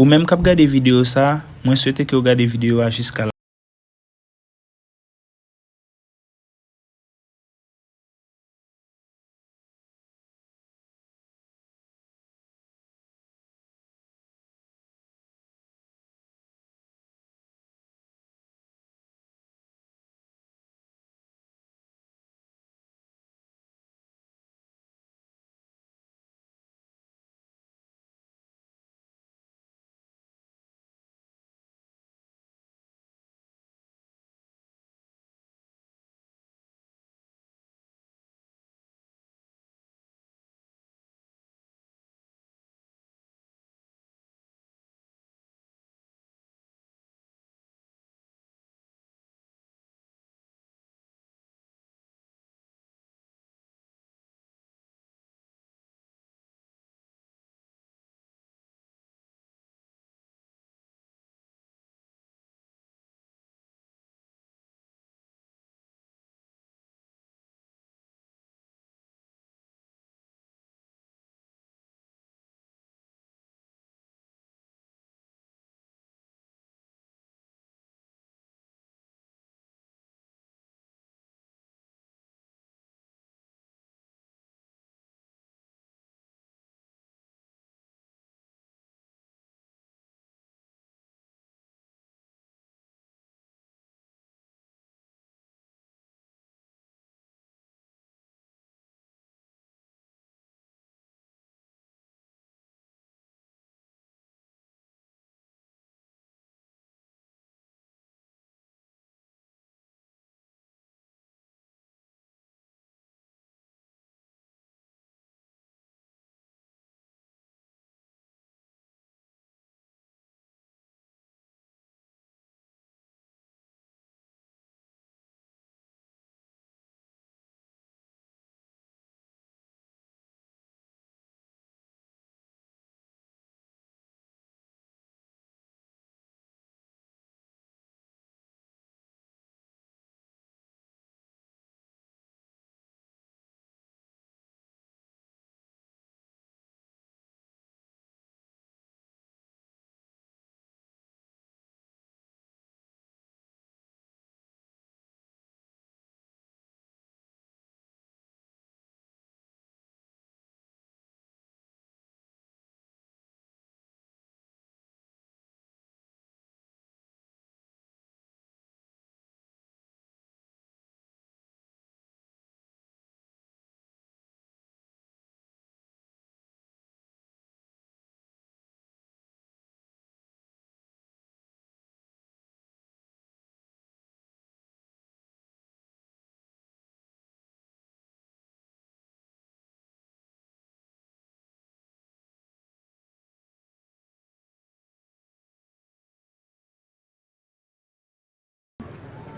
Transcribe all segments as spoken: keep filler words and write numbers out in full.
Ou menm k ap gade videyo sa, mwen swete ke w gade videyo a jiska la.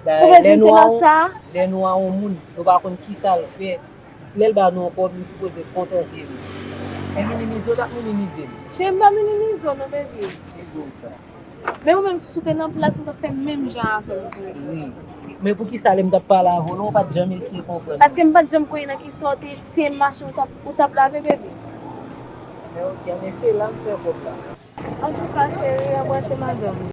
Ou bezwen se nan sa? Lè nou a yon moun, nou pa konn ki sa l fè. Lè l ba nou yon kòb, nou sipoze kontante li. Men minimize w, t ap minimize l. Chen, m pa minimize w non, baby. Se bon sa. Men ou menm, si w te nan plas mwen, w t ap fè menm jan avè m. Wi. Men poukisa lè m t ap pale avè w la, ou pa t janm eseye konprann mwen? Paske m pa t janm konnen nan ki sa w te ye, se machin ou t ap, ou t ap lave, baby. Men ok, men se la m fè kòb la. Antouka, cheri, anbrase madanm.